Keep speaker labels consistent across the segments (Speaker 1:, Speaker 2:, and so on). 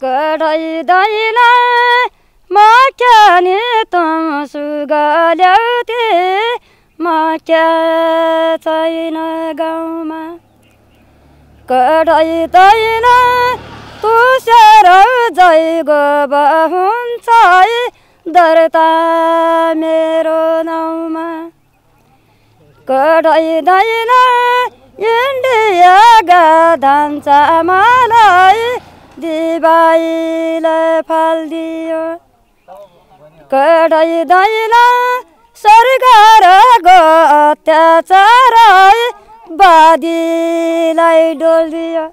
Speaker 1: कढाइदैन मक्यानी तँ सुगाल्याउथे मक्या छैन गाउँमा कढाइदैन तुसेर जैगोब हुन्छ दर्ता मेरो नाउँमा कढाइदैन इन्डियाका धान चामलै दिवाईले फालिदियो कढाइदैन सरकारको अत्याचार बादीलाई डोलिदियो।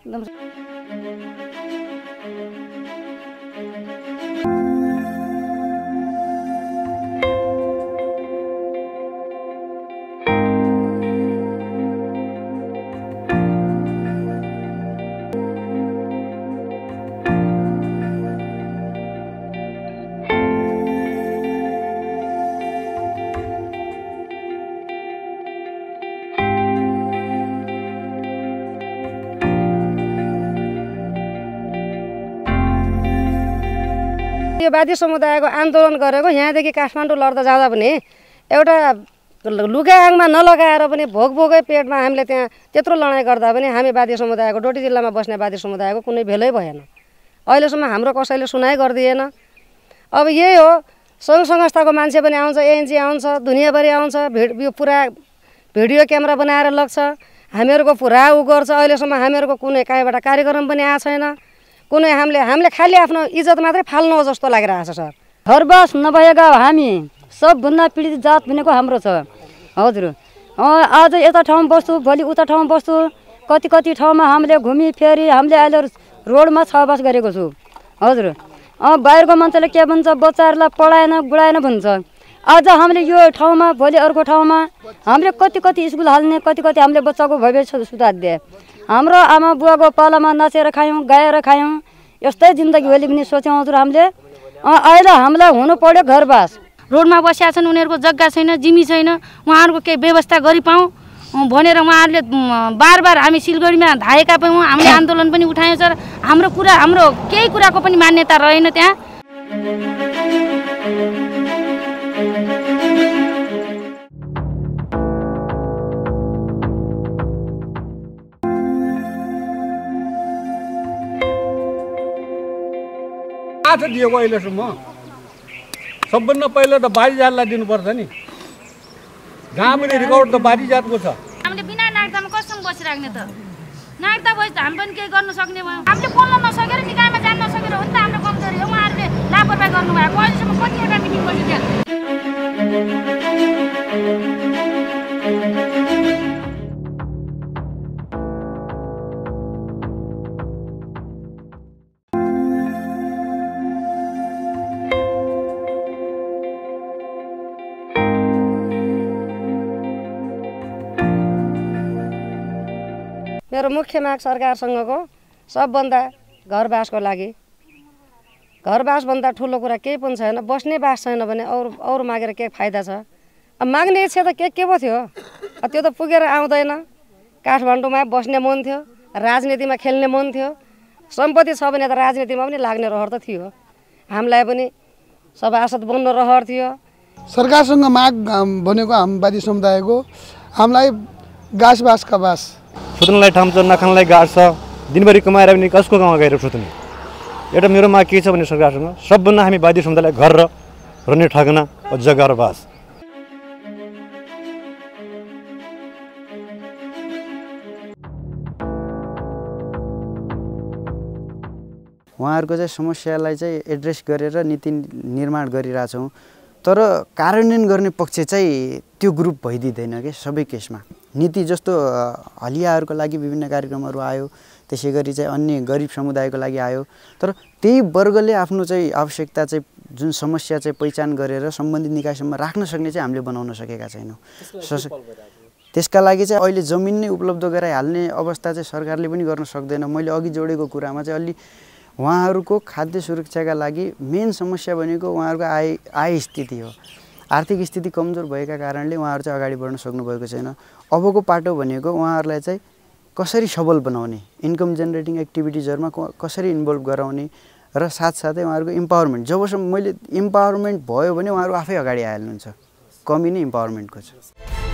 Speaker 2: यो वादी समुदायको आन्दोलन गरेको यहाँदेखि काठमाडौँ लड्दा जाँदा पनि एउटा लुगाआङमा नलगाएर पनि भोकभोकै पेटमा हामीले त्यहाँ त्यत्रो लडाइँ गर्दा पनि हामी वादी समुदायको डोटी जिल्लामा बस्ने वादी समुदायको कुनै भेलै भएन। अहिलेसम्म हाम्रो कसैले सुनाइ गरिदिएन। अब यही हो सङ्घ संस्थाको मान्छे पनि आउँछ, एएनजी आउँछ, दुनियाँभरि आउँछ, यो पुरा भिडियो क्यामेरा बनाएर लग्छ, हामीहरूको पुरा उ गर्छ। अहिलेसम्म हामीहरूको कुनै कहीँबाट कार्यक्रम पनि आएको छैन। कुनै हामीले खालि आफ्नो इज्जत मात्रै फाल्नु हो जस्तो लागिरहेछ सर।
Speaker 1: घरबास नभएका हामी सबभन्दा पीडित जात भनेको हाम्रो छ। हजुर आज यता ठाउँमा बस्छु, भोलि उता ठाउँमा बस्छु, कति कति ठाउँमा हामीले घुमिफेरी हामीले अहिले रोडमा छाउबास गरेको छु। हजुर बाहिरको मान्छेले के भन्छ, बच्चाहरूलाई पढाएन गुडाएन भन्छ। आज हामीले यो ठाउँमा भोलि अर्को ठाउँमा हामीले कति कति स्कुल हाल्ने, कति कति हामीले बच्चाको भविष्य सुधारिदिए। हाम्रो आमा बुवाको पालामा नाचेर खायौँ, गाएर खायौँ, यस्तै जिन्दगी भोलि पनि सोच्यौँ हजुर हामीले। अहिले हामीलाई हुनु पर्यो घरबास।
Speaker 3: रोडमा बसिया छन्, उनीहरूको जग्गा छैन, जिमी छैन, उहाँहरूको केही व्यवस्था गरिपाउँ भनेर उहाँहरूले बार बार हामी सिलगढीमा धाएका पनि हौँ, हामीले आन्दोलन पनि उठायौँ सर। हाम्रो कुरा, हाम्रो केही कुराको पनि मान्यता रहेन त्यहाँ।
Speaker 4: दिएको अहिलेसम्म सबभन्दा पहिला त बारी जातलाई दिनुपर्छ नि। जहाँ पनि रिकर्ड त बारी जातको छ।
Speaker 3: हामीले बिना नागरिकतामा कसरी बसिराख्ने त? नागरिकता भएपछि त हामी पनि केही गर्न सक्ने भयो। हामीले बोल्न नसकेर, निकायमा जान नसकेर हो नि त हाम्रो कमजोरी हो। उहाँहरूले लापरवाही गर्नुभएको। अहिलेसम्म कतिवटा मिटिङ बस्यो त्यहाँ।
Speaker 2: मेरो मुख्य माग सरकारसँगको सबभन्दा घरबासको लागि। घरबासभन्दा ठुलो कुरा केही पनि छैन। बस्ने बास छैन भने अरू मागेर के फाइदा छ? अब माग्ने इच्छा त के पो थियो? त्यो त पुगेर आउँदैन। काठमाडौँमा बस्ने मन थियो, राजनीतिमा खेल्ने मन थियो, सम्पत्ति छ भने त राजनीतिमा पनि लाग्ने रहर त थियो। हामीलाई पनि सभासद बन्नु रहर थियो।
Speaker 5: सरकारसँग माग भनेको हामी वादी समुदायको हामीलाई गाँसबासका बास,
Speaker 6: सुत्नलाई ठाउँ छ, नखानलाई गाड छ, दिनभरि कमाएर पनि कसको गाउँमा गएर सुत्ने? एउटा मेरो माग के छ भने सरकारसँग सबभन्दा हामी वादी समुदायलाई घर र रहने ठगना जग्गा र बास।
Speaker 7: उहाँहरूको चाहिँ समस्यालाई चाहिँ एड्रेस गरेर नीति निर्माण गरिरहेछौँ। तर कार्यान्वयन गर्ने पक्ष चाहिँ त्यो ग्रुप भइदिँदैन कि सबै केसमा। नीति जस्तो हलियाहरूको लागि विभिन्न कार्यक्रमहरू आयो, त्यसै गरी चाहिँ अन्य गरिब समुदायको लागि आयो। तर त्यही वर्गले आफ्नो चाहिँ आवश्यकता चाहिँ जुन समस्या चाहिँ पहिचान गरेर सम्बन्धित निकायसम्म राख्न सक्ने चाहिँ हामीले बनाउन सकेका छैनौँ। त्यसका लागि चाहिँ अहिले जमिन नै उपलब्ध गराइहाल्ने अवस्था चाहिँ सरकारले पनि गर्न सक्दैन। मैले अघि जोडेको कुरामा चाहिँ अलि उहाँहरूको खाद्य सुरक्षाका लागि मेन समस्या भनेको उहाँहरूको आय स्थिति हो। आर्थिक स्थिति कमजोर भएका कारणले उहाँहरू चाहिँ अगाडि बढ्न सक्नुभएको छैन। अबको पाटो भनेको उहाँहरूलाई चाहिँ कसरी सबल बनाउने, इन्कम जेनेरेटिङ एक्टिभिटिजहरूमा कसरी इन्भल्भ गराउने र साथसाथै उहाँहरूको इम्पावरमेन्ट जबसम्म मैले इम्पावरमेन्ट भयो भने उहाँहरू आफै अगाडि आइहाल्नुहुन्छ कमी नै इम्पावरमेन्टको छ